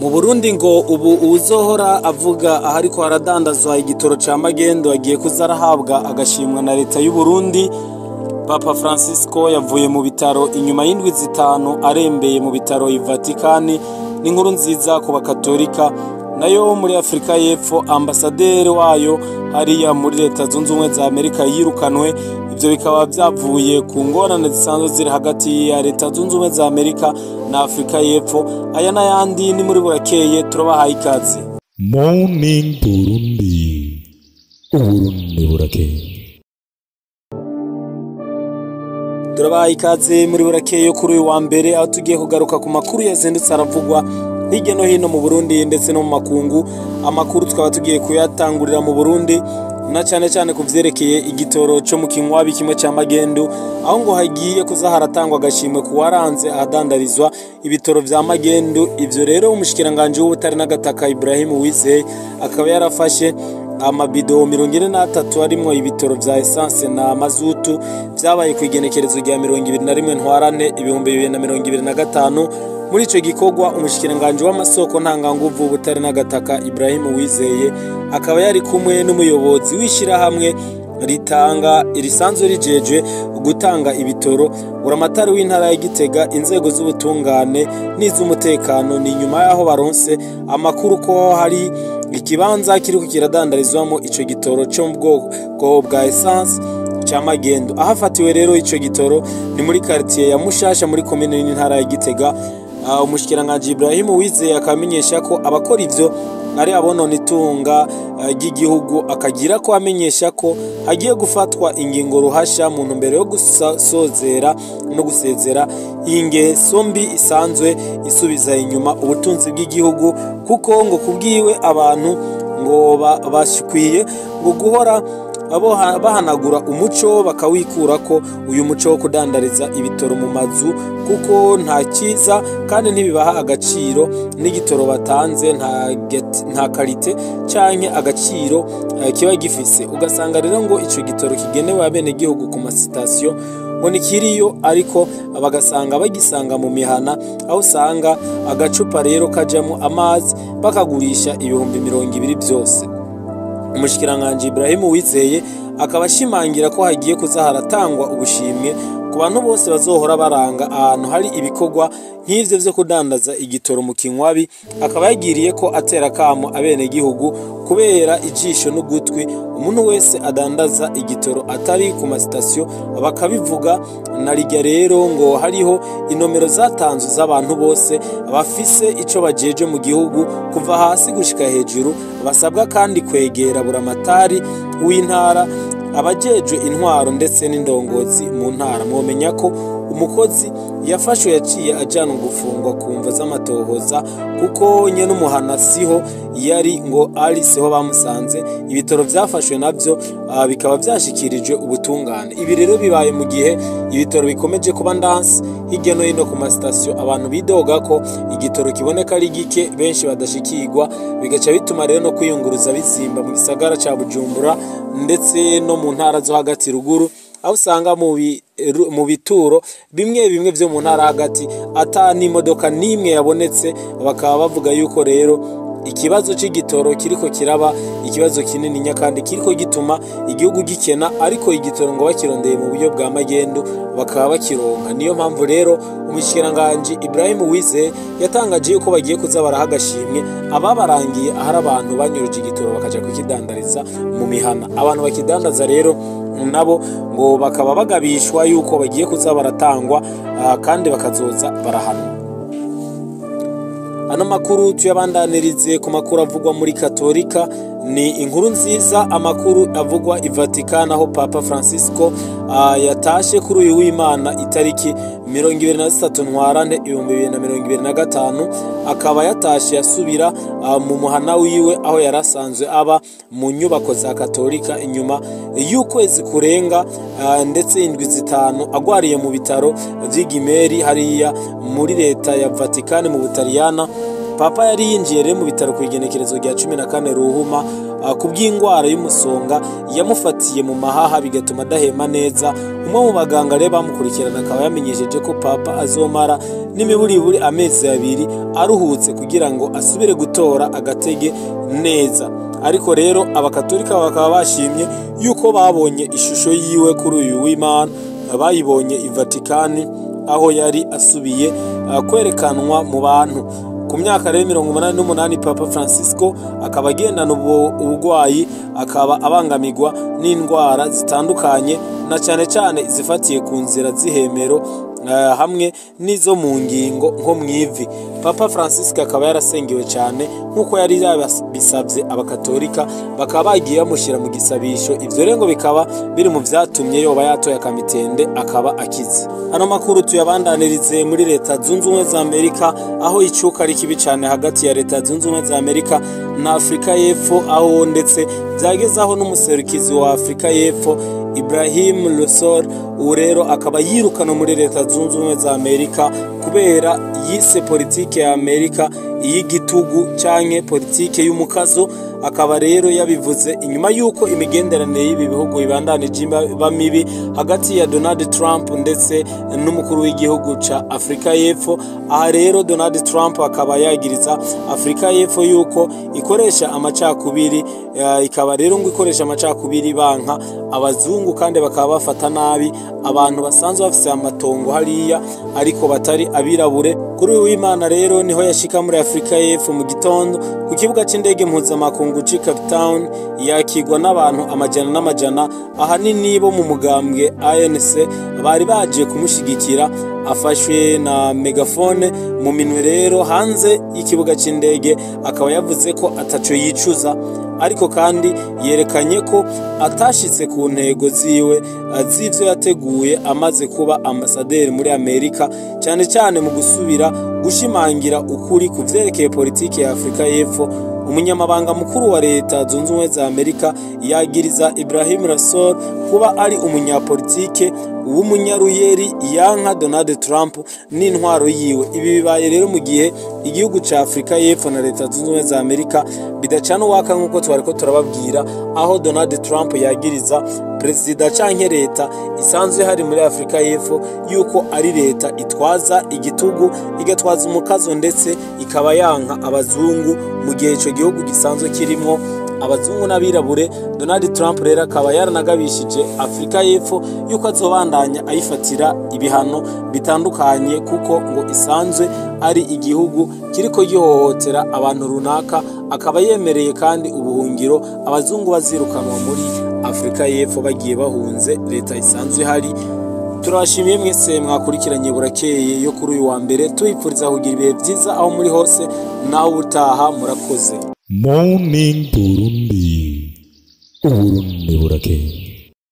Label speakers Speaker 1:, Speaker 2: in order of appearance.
Speaker 1: Mu Burundi ngo ubu uwuzohora avuga ahariko haradandazwa igitoro ca magendo agiye kuza arahabwa agashimwa na leta y'u Burundi. Papa Francisco yavuye mu bitaro inyuma y'indwi 5 arembeye mu bitaro i Vatikani. N'inkuru nziza ku bakatolika. Nayo muri Afrika y'Epfo ambasaderi wayo hariya muri Leta Zunze Ubumwe za Amerika yirukanwe. Ivyo bikaba vyavuye ku ngorane zisanzwe ziri hagati ya Leta Zunze Ubumwe za Amerika na Afrika y'Epfo. Aya n'ayandi ni muri Burakeye, turabahaye ikaze.
Speaker 2: Morning Burundi, Uburundi burakeye.
Speaker 1: Turabahaye ikaze muri Burakeye kuri uyu wa mbere, aho tugiye kugaruka ku makuru yazindutse aravugwa hirya no hino mu Burundi ndetse no mu makungu. Amakuru tukaba tugiye kuyatangurira mu Burundi na cyane cyane ku vyerekeye igitoro cyo mu Kinywabi kimwe ca magendu, aho ngo hagiye kuza haratangwa agashimwe ku waranze ahadandarizwa ibitoro vya magendu. Ivyo rero umushikiranganje w'ubutare n'agataka Ibrahim Uwizeye akaba yarafashe amabido 43 arimwo ibitoro vya essence na mazutu vyabaye ku igenekerezo rya 21 ntwarante 2025. Muri ico gikorwa umushikiranganje w'amasoko ntanganguvu ubutare n'agataka Ibrahim Uwizeye akaba yari kumwe n'umuyobozi w'ishirahamwe ritanga irisanzwe rijejwe gutanga ibitoro, buramatari w'intara ya Gitega, inzego z'ubutungane n'iz'umutekano. Ni nyuma yaho baronse amakuru ko hari ikibanza kiriko kiradandarizwamo ico gitoro cyo mu bwoko bwa essence ca magendo. Ahafatiwe rero ico gitoro ni muri quartier ya Mushasha muri commune y'intara ya Gitega. Umushikiranganje Ibrahim Uwizeye akamenyesha ko abakora ivyo ari abonona itunga ry'igihugu, akagira ko amenyesha ko hagiye gufatwa ingingo ruhasha mu ntumbero yo gusozera no gusezera ingeso mbi isanzwe isubiza inyuma ubutunzi bw'igihugu, kuko ngo kubwiwe abantu ngo bashikwiye ngo guhora abo bahanagura umuco bakawikura ko uyu muco wo kudandariza ibitoro mu mazu, kuko nta cyiza kandi ntibibaha agaciro n'igitoro batanze nta karite canke agaciro kiba gifise. Ugasanga rero ngo ico gitoro kigenewe abene gihugu ku masitasiyo ngo nikiriyo, ariko bagasanga bagisanga mu mihana, aho usanga agacupa rero kajamo amazi bakagurisha 20,000 byose. Umushikiranganje Ibrahim Uwizeye akaba ashimangira ko hagiye kuza haratangwa ubushimwe ku bantu bose bazohora baranga ahantu hari ibikorwa nk'ivyo vyo kudandaza igitoro mu Kinywabi. Akaba yagiriye ko atera kamo abene gihugu kubera ijisho n'ugutwi umuntu wese adandaza igitoro atari ku masitasiyo bakabivuga. Na rijya rero ngo hariho inomero zatanzwe z'abantu bose bafise ico bajeje mu gihugu kuva hasi gushika hejuru, basabwa kandi kwegera buramatari w'intara, abajejwe intwaro ndetse n'indongozi mu ntara. Mwomenya ko umukozi yafashwe yaciye ajanwa gufungwa ku mvo z'amatohoza, kuko nye n'umuhana siho yari ngo ari siho bamusanze. Ibitoro vyafashwe navyo bikaba vyashikirijwe ubutungane. Ibi rero bibaye mu gihe ibitoro bikomeje kuba ndanse hirya no hino ku masitasiyo, abantu bidoga ko igitoro kiboneka ari gike, benshi badashikirwa, bigaca bituma rero no kwiyunguruza bizimba mu gisagara ca Bujumbura ndetse no mu ntara zo hagati ruguru, aho usanga mu bituro bimwe bimwe vyo mu ntara hagati ata n'imodoka n'imwe yabonetse. Bakaba bavuga yuko rero ikibazo c'igitoro kiriko kiraba ikibazo kinini kandi kiriko gituma igihugu gikena, ariko igitoro ngo bakirondeye mu buryo bwa magendu bakaba bakironka. Niyo mpamvu rero umushikiranganje Ibrahim Uwizeye yatangaje yuko bagiye kuza baraha agashimwe ababarangiye ahari abantu banyuruje igitoro bakaja kukidandariza mu mihana. Abantu bakidandaza rero nabo ngo bakaba bagabishwa yuko bagiye kuza baratangwa kandi bakazoza barahanwa. Ano makuru tuyabandanirize ku makuru avugwa muri Katolika. Ni inkuru nziza amakuru avugwa i Vatikani, aho Papa Francisco yatashe kuri uyu w'Imana itariki 23 ntwarante 2025, akaba yatashe yasubira mu muhana wiwe aho yarasanzwe aba mu nyubako za Katolika inyuma y'ukwezi kurenga ndetse indwi 5 agwariye mu bitaro vy'Igimeri hariya muri leta ya Vatikani mu Butaliyana. Papa yari yinjiye rero mu bitaro ku igenekerezo rya 14 Ruhuma ku bw'indwara y'umusonga yamufatiye mu mahaha, bigatuma adahema neza. Umwe mu baganga rero bamukurikirana akaba yamenyesheje ko Papa azomara n'imiburiburi amezi 2 aruhutse kugira ngo asubire gutora agatege neza. Ariko rero abakatolika bakaba bashimye yuko babonye ishusho yiwe kuri uyu w'Imana, bayibonye i Vatikani aho yari asubiye kwerekanwa mu bantu. Ku myaka rero 88 Papa Francisco akaba agendana ubugwayi, akaba abangamirwa n'indwara zitandukanye na cyane cyane izifatiye ku nzira z'ihemero hamwe n'izo mu ngingo nko mw'ivi. Papa Francisco akaba yarasengewe cyane nk'uko yari yabisabye abakatolika, bakaba bagiye bamushyira mu gisabisho. Ivyo rero ngo bikaba biri mu vyatumye yoba yatoye akamitende akaba akize. Ano makuru tuyabandanirize muri Leta Zunze Ubumwe za Amerika, aho icuka ari kibi cyane hagati ya Leta Zunze Ubumwe za Amerika na Afrika y'Epfo, aho ndetse byageze aho n'umuserukizi wa Afrika y'Epfo Ibrahim Rasool, ubu rero akaba yirukana muri Leta Zunze Ubumwe za Amerika kubera yise politike ya Amerika iy'igitugu canke politike y'umukazo. Akaba rero yabivuze inyuma yuko imigenderanire y'ibi bihugu ibandanije iba mibi hagati ya Donald Trump ndetse n'umukuru w'igihugu ca Afrika y'Epfo. Aha rero Donald Trump akaba yagiriza Afrika y'Epfo yuko ikoresha amacakubiri, ikaba rero ngo ikoresha amacakubiri banka abazungu kandi bakaba bafata nabi abantu basanzwe bafise amatongo hariya ariko batari abirabure. Kuri uyu w'Imana rero niho yashika muri Afrika y'Epfo mu gitondo ku kibuga c'indege mpuzamakungu c'i Cape Town, yakigwa n'abantu amajana n'amajana, ahanini bo mu mugambwe ANC bari baje kumushigikira. Afashwe na megafone mu minwe rero hanze y'ikibuga c'indege, akaba yavuze ko ataco yicuza, ariko kandi yerekanye ko atashitse ku ntego ziwe z'ivyo yateguye amaze kuba ambasaderi muri Amerika, cyane cyane mu gusubira gushimangira ukuri ku vyerekeye politike ya Afrika y'Epfo. Umunyamabanga mukuru wa Leta Zunze Ubumwe za Amerika yagiriza Ibrahim Rasool kuba ari umunyapolitike w'umunyaruyeri yanka Donald Trump n'intwaro yiwe. Ibi bibaye rero mu gihe igihugu ca Afrika y'Epfo na Leta Zunze Ubumwe za Amerika bidacana uwaka nk'uko twariko turababwira, aho Donald Trump yagiriza perezida canke leta isanzwe hari muri Afrika y'Epfo yuko ari leta itwaza igitugu, igatwaza umukazo ndetse ikaba yanka abazungu, mu gihe ico gihugu gisanzwe kirimwo abazungu n'abirabure. Donald Trump rero akaba yaranagabishije Afrika y'Epfo yuko azobandanya ayifatira ibihano bitandukanye, kuko ngo isanzwe ari igihugu kiriko gihohotera abantu runaka. Akaba yemereye kandi ubuhungiro abazungu bazirukanwa muri Afrika y'Epfo bagiye bahunze leta isanzwe hari. Turabashimiye mwese mwakurikiranye Burakeye yo kuri uyu wa mbere, tubipfuriza kugira ibihe byiza aho muri hose, naho ubutaha. Murakoze.
Speaker 2: Morning Burundi, Uburundi burakeye.